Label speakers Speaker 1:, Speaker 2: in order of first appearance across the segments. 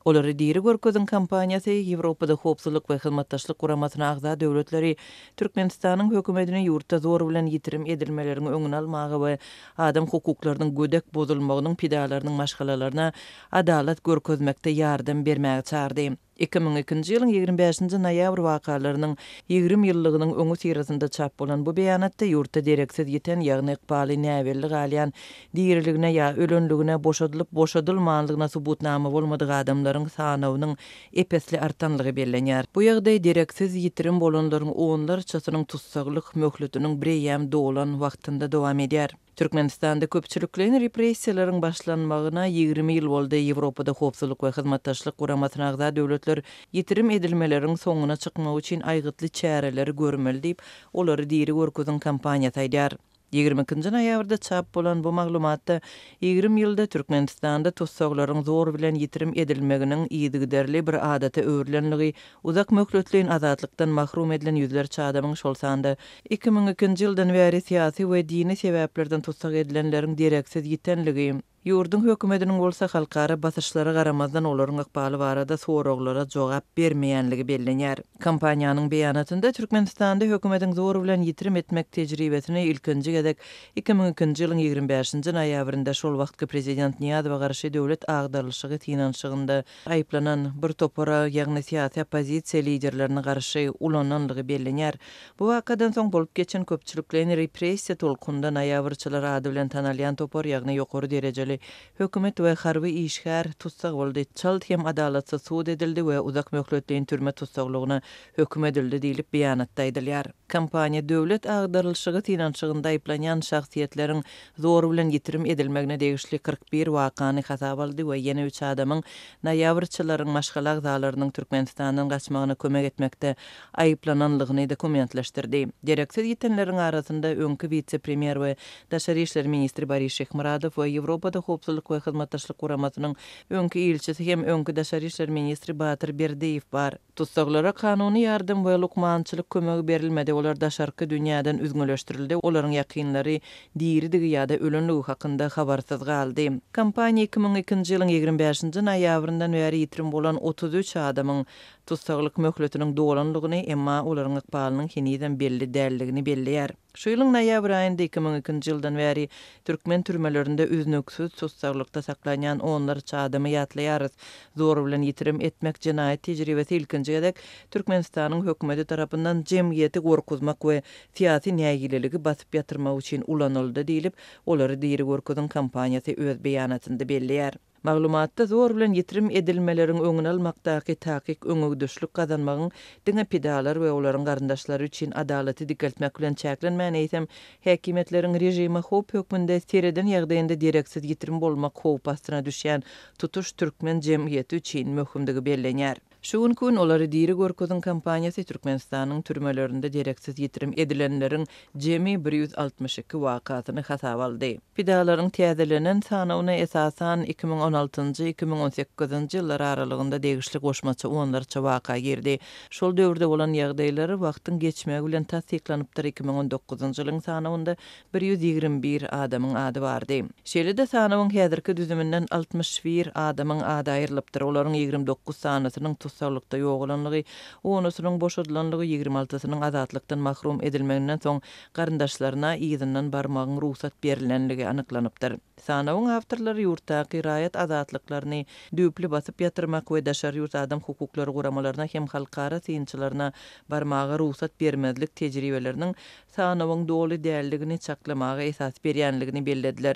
Speaker 1: Olary diri görkeziň kampaniýasy Ýewropada Howpsuzlyk we Hyzmatdaşlyk Guramasyna agza döwletleri Türkmenistanyň hökümetini ýurtda zor bilen ýitirim edilmeleriň öňüni almaga we adam hukuklarynyň gödek bozulmagynyň pidalarynyň maşgalalaryna adalat görkezmekde ýardam bermäge çagyrdy. 2002-nji ýylyň 25-nji noýabr wakalarynyň 20 ýyllygynyň öňüsyrasynda çap bolan bu beýanatda ýurtda dereksiz ýiten, ýagny ykbaly näbelli galýan Diriligine ýa ölenligine, boşadylyp-boşadylmanlygyna subutnama bolmadyk adamlaryň sanawynyň ep-esli artanlygy bellenýär. Bu ýagdaý dereksiz ýitirim bolanlaryň onlarçasynyň tussaglyk möhletiniň bireýýäm dolan wagtynda dowam edýär. Türkmenistanda köpçülikleýin repressiýalaryň başlanmagyna 20 ýyl boldy. Ýewropada Howpsuzlyk we Hyzmatdaşlyk Guramasyna agza döwletler ýitirim edilmeleriň soňuna çykmak üçin aýgytly çäreleri görmeli diýip, Olary diri görkeziň kampaniýasy aýdýar. 22-nji noýabrda çap bolan bu maglumatda 20 ýylda Türkmenistanda tussaglaryň zor bilen ýitirim edilmeginiň yzygiderli bir adata öwrülenligi, uzak möhletleýin azatlykdan mahrum edilen ýüzlerçe adamyň, şol sanda 2002-nji ýyldan bäri syýasy we dini sebäplerden tussag edilenleriň dereksiz ýitenligi, Ýurduň hökümetiniň bolsa halkara basyşlara garamazdan olaryň ykbaly barada soraglara jogap bermeýänligi bellenýär. Kompaniýanyň beýanatynda Türkmenistanda hökümetiň zor bilen ýitirim etmek tejribesini ilkinji gezek 2002-nji ýylyň 25-nji noýabrynda şol wagtky prezident Nyýazowa garşy döwlet agdarylyşygy synanyşygynda aýyplanan bir topara, ýagny syýasy oppozisiýa liderlerine garşy ulananlygy bellenýär. Bu wakadan soň bolup geçen köpçülikleýin repressiýa tolkunynda noýabrçylar ady bilen tanalýan topar, ýagny ýokary derejeli hökümet we harby işgär tussag boldy, çalt hem adalatsyz sud edildi we uzak möhletleýin türme tussaglygyna höküm edildi diýlip, beýanatda aýdylýar. Kompaniýa döwlet agdarylyşygy synanyşygynda aýyplanýan şahsyýetleriň zor bilen ýitirim edilmegine degişli 41 wakany hasaba aldy we ýene üç adamyň noýabrçylaryň maşgala agzalarynyň Türkmenistandan gaçmagyna kömek etmekde aýyplananlygyny dokumentleşdirdi. Dereksiz ýitenleriň arasynda öňki wise-premýer we daşary işler ministri Boris Şyhmyradow we Ýewropada Howpsuzlyk we Hyzmatdaşlyk Guramasynyň öňki ilçisi hem öňki daşary işler ministri Batyr Berdiýew bar. Tussaglara kanuny ýardam we lukmançylyk kömegi berilmedi, olar daşarky dünýäden üzňeleşdirildi, olaryň ýakynlary diridigi ýa-da ölenligi hakynda habarsyz galdy. Kompaniýa 2002-nji ýylyň 25-nji noýabryndan bäri ýitirim bolan 33 adamyň tussaglyk möhletiniň dolanlygyny, emma olaryň ykbalynyň henizem belli däldigini belleýär. Şu ýylyň noýabr aýynda 2002-nji ýyldan bäri türkmen türmelerinde üznüksiz tussaglykda saklanýan onlarça adamy ýatlaýarys. Zor bilen ýitirim etmek jenaýat tejribesi ilkinji gezek Türkmenistanyň hökümeti tarapyndan jemgyýeti gorkuzmak we syýasy nägileligi basyp ýatyrmak üçin ulanyldy diýlip, Olary diri görkeziň kampaniýasy öz beýanatynda belleýär. Maglumatda zor bilen ýitirim edilmeleriň öňüni almakdaky takyk öňegidişlik gazanmagyň diňe pidalar we olaryň garyndaşlary üçin adalaty dikeltmek bilen çäklenmän, eýsem, häkimiýetleriň režime howp hökmünde sereden ýagdaýynda dereksiz ýitirim bolmak howpy astyna düşýän tutuş türkmen jemgyýeti üçin möhümdigi bellenýär. Şu günki gün Olary diri görkeziň kampaniýasy Türkmenistanyň türmelerinde dereksiz ýitirim edilenleriň jemi 162 wakasyny hasaba aldy. Pidalaryň täzelenen sanawyna esasan 2016-njy, 2018-nji ýyllar aralygynda degişli goşmaça onlarça waka girdi. Şol döwürde bolan ýagdaýlar wagtyň geçmegi bilen tassyklanypdyr, 2019-njy ýylyň sanawynda 121 adamyň ady bardy. Şeýle-de sanawyň häzirki düzüminden 61 adamyň ady aýrylypdyr, olaryň 29 sanysynyň tussaglykda ýogalanlygy, onusynyň boşadylanlygy, 26-synyň azatlykdan mahrum edilmeginden soň garyndaşlaryna yzyndan barmagyň rugsat berlenligi anyklanypdyr. Sanawyň awtorlary ýurtdaky raýat azatlyklaryny düýpli basyp ýatyrmak we daşary ýurt adam hukuklary guramalaryna hem halkara synçylaryna barmaga rugsat bermezlik tejribeleriniň sanawyň doly däldigini çaklamaga esas berýänligini bellediler.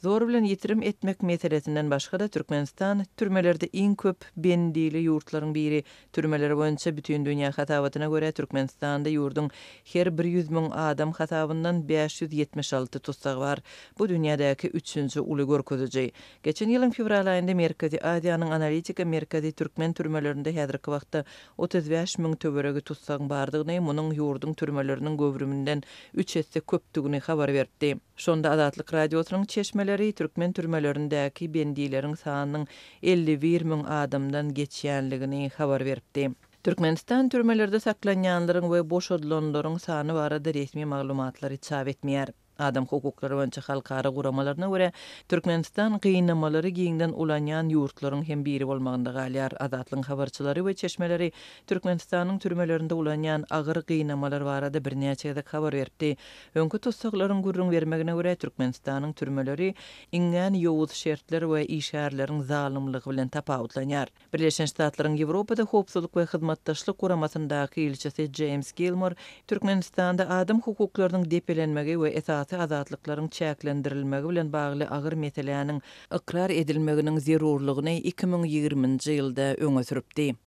Speaker 1: Zor bilen ýitirim etmek meselesinden başga-da, Türkmenistan türmelerde iň köp bendili ýurtlaryň biri. Türmeler boýunça Bütindünýä hasabatyna görä, Türkmenistanda ýurduň her bir 100 müň adam hasabyndan 576 tussag bar. Bu dünýädäki üçünji uly görkeziji. Geçen ýylyň fewral aýynda Merkezi Aziýanyň analitika merkezi türkmen türmelerinde häzirki wagtda 35 müň töweregi tussagyň bardygyny, munuň ýurduň türmeleriniň göwrüminden üç esse köpdügini habar beripdi. Şonda Azatlyk Radiosynyň çeşmeleri türkmen türmelerindäki bendileriň sanynyň 51 müň adamdan geçýänligini habar beripdi. Türkmenistan türmelerde saklanýanlaryň we boşadylanlaryň sany barada resmi maglumatlary çap etmeýär. Adam hukuklary boýunça halkara guramalaryna görä, Türkmenistan gynamalary giňden ulanýan ýurtlaryň hem biri bolmagynda galýar. Azatlygyň habarçylary we çeşmeleri Türkmenistanyň türmelerinde ulanýan agyr gynamalar barada birnäçe gezek habar beripdi. Öňki tussaglaryň gürrüň bermegine görä, Türkmenistanyň türmeleri iňňän ýowuz şertler we işgärleriň zalymlygy bilen tapawutlanýar. Birleşen Ştatlaryň Ýewropada Howpsuzlyk we Hyzmatdaşlyk Guramasyndaky ilçisi Jeýms Gilmor Türkmenistanda adam hukuklarynyň depelenmegi we esasy azatlyklaryň çäklendirilmegi bilen bagly agyr meseläniň ykrar edilmeginiň zerurlygyny 2020-nji ýylda öňe sürüpdi.